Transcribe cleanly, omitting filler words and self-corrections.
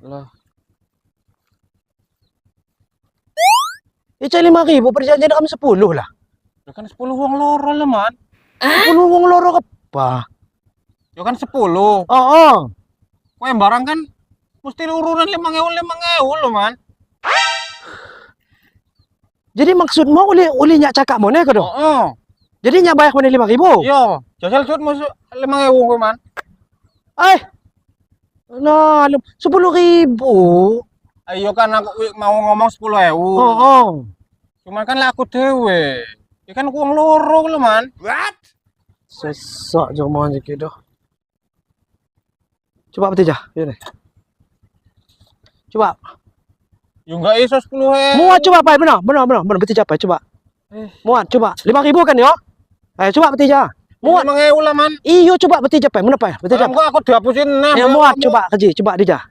Lah, Ica 5.000 perjanjian kami 10 lah. ya kan 10 wong loro lah, Man. 10 wong loro kepa. Ya kan 10. Oh, oh. Kowe barang kan mesti urunan 5.000 5.000 lho, Man. Jadi maksudmu uli uli nyak cakap mana kau? Heeh. Jadi nyak bayar mana 5.000? Iya, jajal cut masuk 5.000 kowe, Man. Eh. Nah, 10.000. Ayo kan aku mau ngomong 10.000. Oh, oh. Cuman kan lah aku dhewe. Ya kan wong loro lho, Man. Sesak je rumah je dah. Coba bertijah. Ya ni. Coba. Ya enggak iso 10.000. Muat coba pai benar. Benar benar benar bertijah pai coba. Eh. Muat coba. 5.000 kan ya? Eh coba bertijah. Muat. 5.000 lah, Man. Iyo coba bertijah pai. Mana pai? Bertijah. Enggak aku dihapusin nah. Ya muat coba kerja, coba dijah.